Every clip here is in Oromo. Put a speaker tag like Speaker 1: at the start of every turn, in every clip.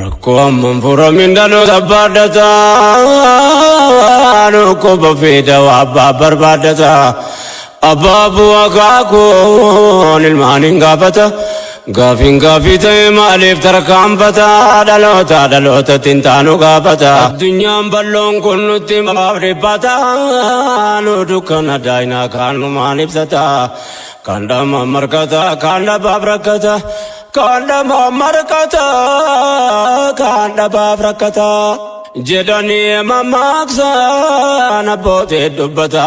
Speaker 1: Rakkoo amman furamin dhaloota baadhata. Dhukkuba fi dawaa abbaa barbaadata. Abbaa bu'aa kaakuun ilmaan hin gaafata. Gaafiin gaafii ta'e maaliif tarkaanfata? Dhaloota dhalootatti hin taanu gaafata. Addunyaan bal'oon kun nutti maaf dhiphata? Nu dukkana daayinaa kaanumaan ibsata. Kan dhama markata, kan dhabaaf rakkata. Kan dhama markata, kan dhabaaf rakkata. Jedhanii mammaaksan abbootii dubbata.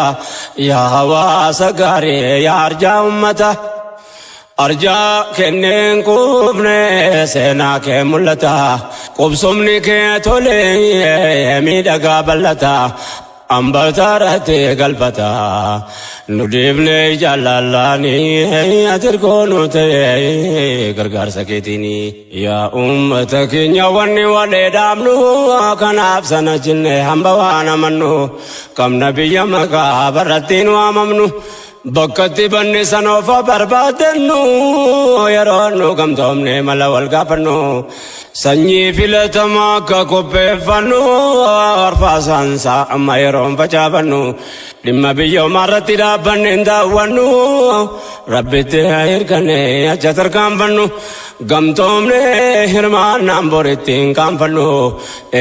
Speaker 1: Yaa hawaasa gaarii, yaa arjaa ummata. Arjaa kenneen quufne seenaa kee mul'ata. Qubsumni kee tolee miidhagaa bal'ata. Ambataarratti galfata. Nu dhiifne jaallallaanii ati ergoo nu ta'e gargaarsa keetiini. Yaa uummata keenya wanni walee dhaabnu kanaaf sana jenne hamba waan amannu qabna biyya maqaa barrattiin waamamnu. Bakkatti banne sana ofa barbaadannu yeroo nu gamtoomne mala wal gaafannu sanyii filatamaa akka qopheeffannu arfaasaansaa amma yeroon facaafannu dhimma biyyoomaa irratti dhaabbanne hin daawwannu rabbitti hirkanne acha tarkaanfannu gamtoomne hirmaannaan boritti hin kaanfannu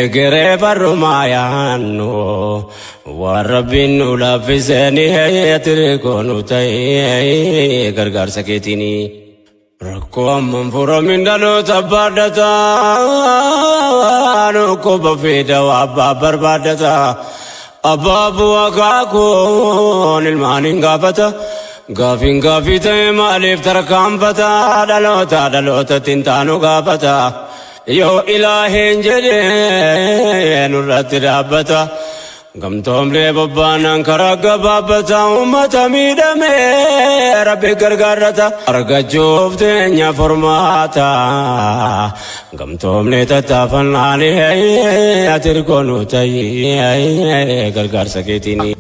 Speaker 1: egeree barrumaa yaannu. Waan rabbiin nu laaffisee ni ati nu ta'e gargaarsa keetiini. Rakkoo amman furamin dhaloota baadhata. Dhukkuba fi dawaa abbaa barbaadata. Abbaa bu'aa kaakuun ilmaan hin gaafata. Gaafiin gaafii ta'e maaliif tarkaanfata? Dhaloota dhalootatti hin taanu gaafata. Yoo ilaaheen jedhee nurratti dhaabbata. Gamtoomlee bobbaanaan karaa gabaabbata uummata miidhame rabbi gargaarrata. Argachuuf teenya furmaata. Gamtoomlee tattaafannaan ati ergoo nu ta'e gargaarsa keetiini.